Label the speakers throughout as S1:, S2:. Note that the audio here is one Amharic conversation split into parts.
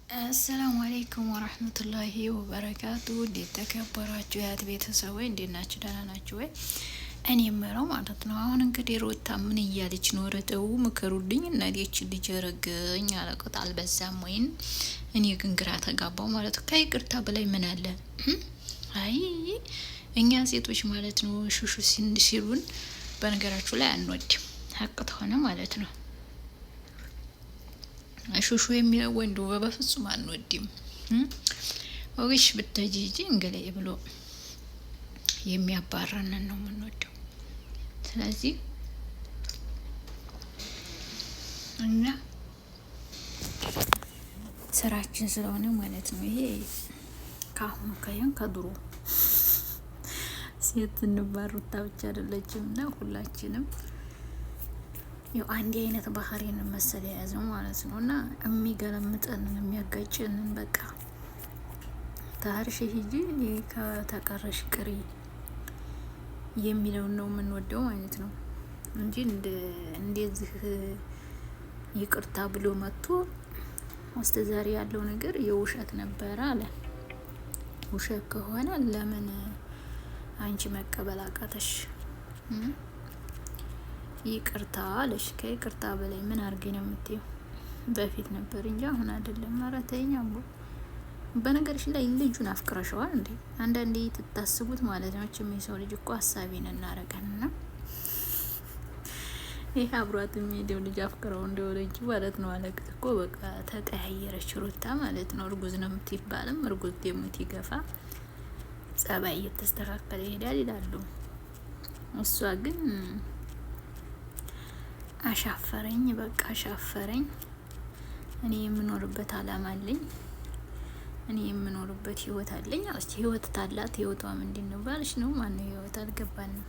S1: አሰላሙ አሌይኩም ወረህመቱላሂ ወበረካቱ። እንዴት ተከበራችሁ የአያት ቤተሰብ ወይ እንዴት ናችሁ? ደህና ናችሁ ወይ? እኔ የምለው ማለት ነው አሁን እንግዲህ ሩታ ምን እያለች ነው? ኧረ ተው ምከሩልኝ እና ይህች ልጅ ረገኝ አለቆት አልበዛም ወይን? እኔ ግን ግራ ተጋባው ማለት ነው። ከይቅርታ በላይ ምን አለ? አይ እኛ ሴቶች ማለት ነው ሹሹ ሲሉን በነገራችሁ ላይ አንወድም፣ ሀቅ ተሆነ ማለት ነው ሹሹ የሚለው ወንዱ በፍጹም አንወድም። ወግሽ ብትሄጂ እንግዲህ ብሎ የሚያባረንን ነው የምንወደው። ስለዚህ እኛ ስራችን ስለሆነ ማለት ነው። ይሄ ከአሁኑ ከያን ከድሮ ሴት እንባሩታ ብቻ አይደለችም እና ሁላችንም ያው አንድ አይነት ባህሪን መሰል የያዘው ማለት ነው። እና የሚገለምጠንን የሚያጋጭንን በቃ ታርሽ ሂጂ ከተቀረሽ ቅሪ የሚለውን ነው የምንወደው ማለት ነው እንጂ እንደዚህ ይቅርታ ብሎ መጥቶ እስከ ዛሬ ያለው ነገር የውሸት ነበረ አለ። ውሸት ከሆነ ለምን አንቺ መቀበል አቃተሽ? ይቅርታ አለሽ። ከይቅርታ በላይ ምን አድርጌ ነው የምትይው? በፊት ነበር እንጂ አሁን አይደለም። ኧረ ተይኝ አቦ። በነገርሽ ላይ ልጁን አፍቅረሸዋል እንዴ? አንዳንዴ ትታስቡት ማለት ነው። እችም የሰው ልጅ እኮ ሀሳቤን እናረገን ና ይህ አብሯት የሚሄደው ልጅ አፍቅረው እንደሆነ እንጂ ማለት ነው። አለቅት እኮ በቃ ተቀያየረች ሩታ ማለት ነው። እርጉዝ ነው የምትባልም እርጉዝ ደግሞ ይገፋ ጸባይ እየተስተካከለ ይሄዳል ይላሉ። እሷ ግን አሻፈረኝ፣ በቃ አሻፈረኝ። እኔ የምኖርበት አላማ አለኝ፣ እኔ የምኖርበት ህይወት አለኝ አለች። ህይወት ታላት ህይወቷ ምንድን ነው ባልሽ ነው ማነው ህይወት አልገባንም።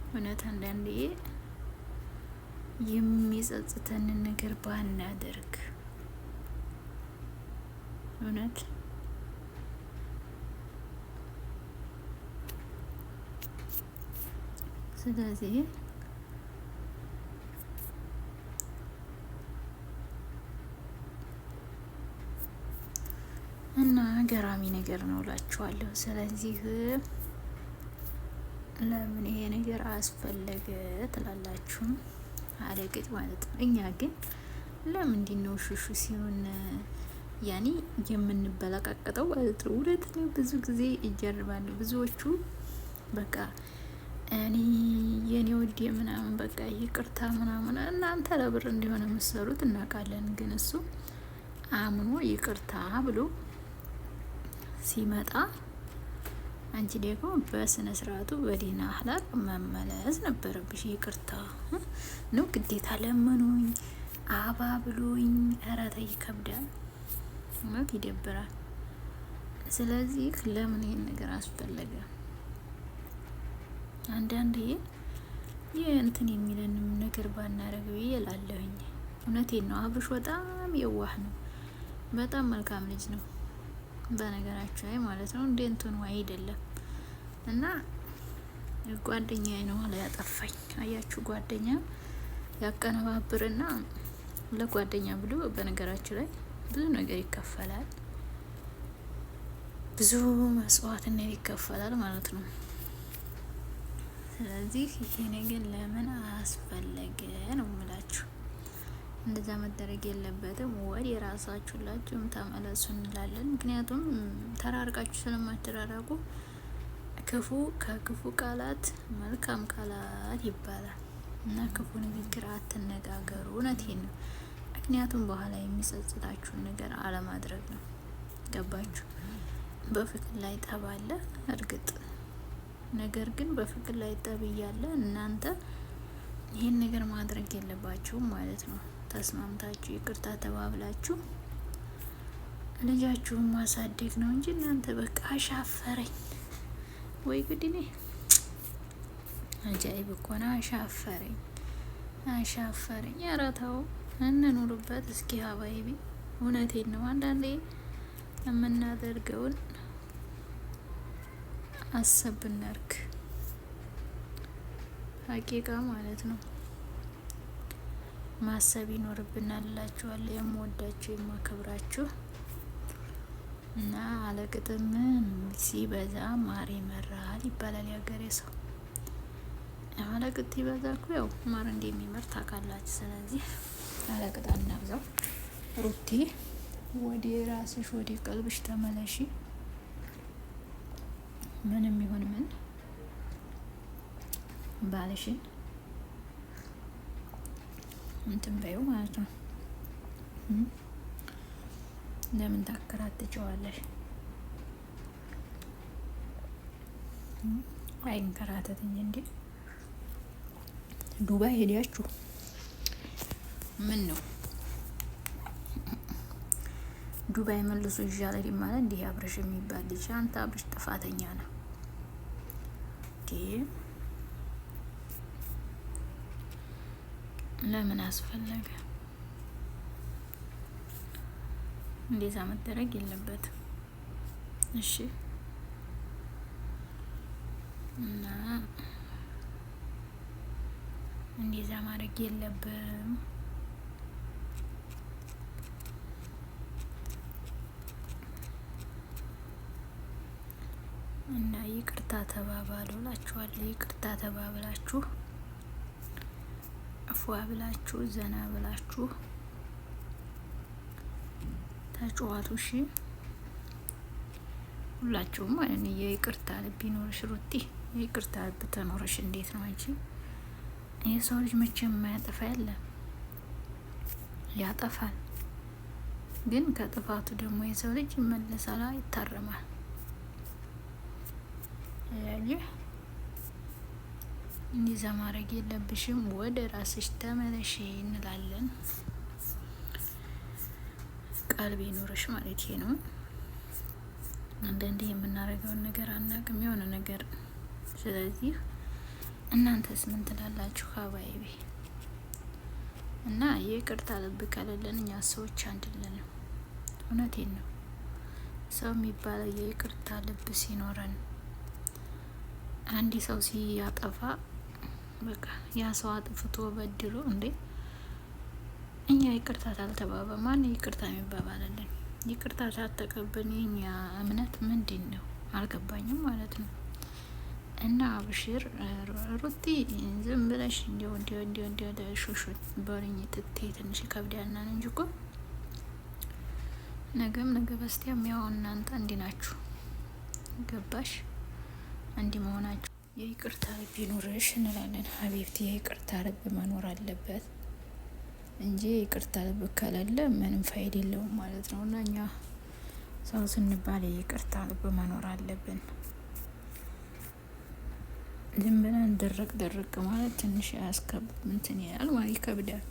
S1: እውነት አንዳንዴ የሚጸጽተንን ነገር ባናደርግ እውነት ስለዚህ እና ገራሚ ነገር ነው እላችኋለሁ። ስለዚህ ለምን ይሄ ነገር አስፈለገ ትላላችሁ? አለቅጥ ማለት ነው። እኛ ግን ለምንድን ነው ሹሹ ሲሆን ያኔ የምንበላቀቅጠው ማለት ነው? እውነት ነው። ብዙ ጊዜ እጀርባለሁ። ብዙዎቹ በቃ እኔ የኔ ውድ ምናምን በቃ ይቅርታ ምናምን እናንተ ለብር እንዲሆነ የምትሰሩት እናውቃለን። ግን እሱ አምኖ ይቅርታ ብሎ ሲመጣ አንቺ ደግሞ በስነ ስርዓቱ በዲና አህላቅ መመለስ ነበረብሽ። ይቅርታ ነው ግዴታ። ለመኑኝ አባ ብሎኝ፣ ኧረ ተይ ይከብዳል፣ እውነት ይደብራል። ስለዚህ ለምን ይሄን ነገር አስፈለገ? አንዳንዴ እንትን የሚለንም ነገር ባናረግ ብዬ እላለሁኝ። እውነቴን ነው። አብርሽ በጣም የዋህ ነው። በጣም መልካም ልጅ ነው። በነገራችሁ ላይ ማለት ነው እንደ እንትኑ አይደለም እና ጓደኛ ነው አለ ያጠፋኝ። አያችሁ ጓደኛ ያቀነባብርና ለጓደኛ ብሎ በነገራችሁ ላይ ብዙ ነገር ይከፈላል፣ ብዙ መስዋዕትነት ይከፈላል ማለት ነው። ስለዚህ ይሄ ነገር ለምን አስፈለገ ነው የምላችሁ። እንደዛ መደረግ የለበትም። ወደ የራሳችሁ ላችሁም ተመለሱ እንላለን። ምክንያቱም ተራርቃችሁ ስለማትራራቁ ክፉ ከክፉ ቃላት መልካም ቃላት ይባላል እና ክፉ ንግግር አትነጋገሩ። እውነቴን ነው። ምክንያቱም በኋላ የሚጸጽታችሁን ነገር አለማድረግ ነው። ገባችሁ? በፍቅር ላይ ጠብ አለ እርግጥ ነገር ግን በፍቅር ላይ ጠብ እያለ እናንተ ይህን ነገር ማድረግ የለባችሁም ማለት ነው። ተስማምታችሁ ይቅርታ ተባብላችሁ ልጃችሁን ማሳደግ ነው እንጂ እናንተ በቃ አሻፈረኝ ወይ ጉድኔ አጃኢብ እኮ ነው። አሻፈረኝ አሻፈረኝ። ኧረ ተው እንኑርበት እስኪ ሀባይቢ። እውነቴን ነው። አንዳንዴ የምናደርገውን አሰብ እናርግ ሀቂቃ ማለት ነው። ማሰብ ይኖርብናል እላችኋለሁ። የምወዳችሁ የማከብራችሁ እና አለቅጥም ሲበዛ ማር ይመራል ይባላል ያገሬ ሰው። አለቅጥ ይበዛ እኮ ያው ማር እንደሚመር ታውቃላችሁ። ስለዚህ አለቅጥ አናብዛው። ሩቲ ወደ ራስሽ ወደ ቀልብሽ ተመለሺ። ምንም ይሁን ምን ባልሽን እንትን በይው ማለት ነው። ለምን ታከራትጨዋለሽ? አይንከራተትኝ እንዴ! ዱባይ ሄዳችሁ ምን ነው ዱባይ መልሶ ይዣለል ማለት እንዲህ አብረሽ የሚባል ልጅ አንተ አብረሽ ጥፋተኛ ነው። ለምን አስፈለገ? እንደዛ መደረግ የለበትም። እሺ እና እንደዛ ማድረግ የለብም። እና ይቅርታ ተባባሉ እላችኋለሁ። ይቅርታ ተባብላችሁ እፏ ብላችሁ ዘና ብላችሁ ተጫዋቱ። እሺ ሁላችሁም ማለት ነው። የይቅርታ ልብ ይኖርሽ ሩቲ፣ የይቅርታ ልብ ተኖረሽ እንዴት ነው አንቺ? የሰው ልጅ መቼም የማያጠፋ ያለ ያጠፋል፣ ግን ከጥፋቱ ደግሞ የሰው ልጅ ይመለሳል፣ ይታረማል። ስለዚህ እንደዛ ማድረግ የለብሽም። ወደ ራስሽ ተመለሽ እንላለን። ቀልብ ይኖርሽ ማለት ነው። አንዳንዴ የምናደርገውን ነገር አናውቅም የሆነ ነገር። ስለዚህ እናንተስ ምን ትላላችሁ? ሀባይቢ እና ይቅርታ ልብ ከሌለን እኛ ሰዎች አንድለንም። እውነቴን ነው። ሰው የሚባለው የይቅርታ ልብ ሲኖረን አንድ ሰው ሲያጠፋ በቃ ያ ሰው አጥፍቶ በድሎ እንዴ እኛ ይቅርታ ታልተባባ ማን ይቅርታ የሚባባልልን? ይቅርታ ታልተቀበልን የኛ እምነት ምንድን ነው? አልገባኝም ማለት ነው። እና አብሽር ሩቲ ዝም ብለሽ እንዲሁ እንዲሁ እንዲሁ እንዲሁ ሹሹ በልኝ ትቴ ትንሽ ይከብዳልና እንጂ እኮ ነገም ነገ በስቲያም ያው እናንተ እንዲህ ናችሁ። ገባሽ? እንዲህ መሆናችሁ የይቅርታ ልብ ይኑርሽ እንላለን። ሀቢብቲ የይቅርታ ልብ መኖር አለበት እንጂ የይቅርታ ልብ ከሌለ ምንም ፋይድ የለውም ማለት ነው። እና እኛ ሰው ስንባል የይቅርታ ልብ መኖር አለብን። ዝም ብለን ድርቅ ድርቅ ማለት ትንሽ ያስከብ እንትን ይላል ማለት ይከብዳል።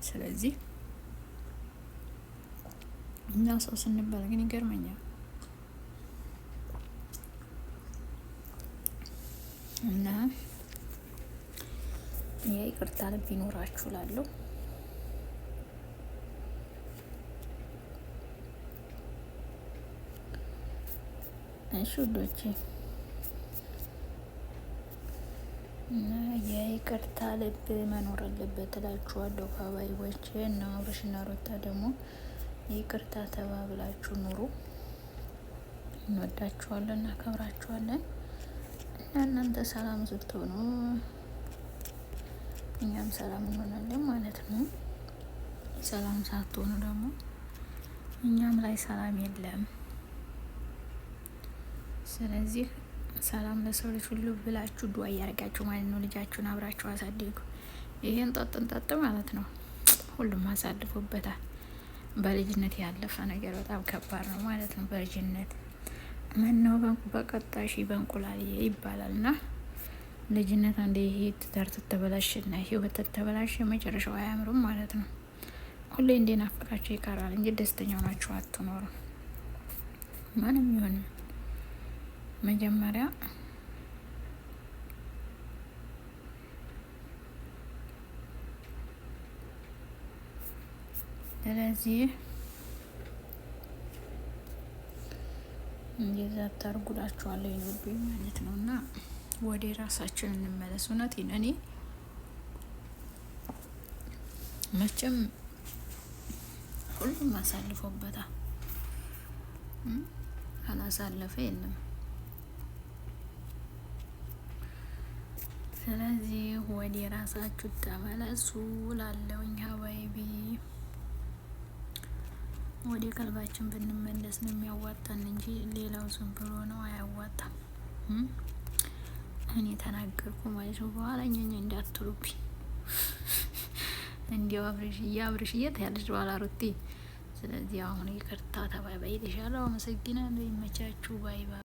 S1: ስለዚህ እኛ ሰው ስንባል ግን ይገርመኛል። እና የይቅርታ ልብ ይኖራችሁ ላለሁ። እሺ ውዶቼ እና የይቅርታ ልብ መኖር አለበት እላችኋለሁ። ሀባይቦቼ እና አብርሽና ሩታ ደግሞ ይቅርታ ተባብላችሁ ኑሩ። እንወዳችኋለን፣ እናከብራችኋለን። እና እናንተ ሰላም ስትሆኑ እኛም ሰላም እንሆናለን ማለት ነው። ሰላም ሳትሆኑ ደግሞ እኛም ላይ ሰላም የለም። ስለዚህ ሰላም ለሰው ልጅ ሁሉ ብላችሁ ዱአ እያደረጋችሁ ማለት ነው። ልጃችሁን አብራችሁ አሳድጉ። ይሄን ጠጥን ጠጥ ማለት ነው። ሁሉም አሳልፎበታል። በልጅነት ያለፈ ነገር በጣም ከባድ ነው ማለት ነው። በልጅነት ምን ነው በቀጣሽ በእንቁላል ይባላል እና ልጅነት አንዴ ይሄ ትዳር ትተበላሽ እና ህይወት ትተበላሽ መጨረሻው አያምርም ማለት ነው። ሁሌ እንዴ ናፈቃቸው ይቀራል እንጂ ደስተኛ ሆናችሁ አትኖሩም። ማንም ይሁን መጀመሪያ ስለዚህ እንደዛ ታርጉላችኋለሁ ይኖብኝ ማለት ነው። እና ወደ ራሳችን እንመለስ። እውነቴን እኔ መቼም ሁሉም አሳልፎበታል። አላሳለፈ የለም። ስለዚህ ወደ ራሳችሁ ተመለሱ ላለውኝ ሀባይቢ ወደ ቀልባችን ብንመለስ ነው የሚያዋጣን እንጂ ሌላው ዝም ብሎ ነው አያዋጣም። እኔ ተናገርኩ ማለት ነው። በኋላ እኛኛ እንዳትሉብኝ እንዲያው አብርሽዬ አብርሽዬ ትያለሽ በኋላ ሩቲ። ስለዚህ አሁን ይቅርታ ተባባይ ይልሻለሁ። አመሰግናለሁ። ይመቻችሁ። bye bye።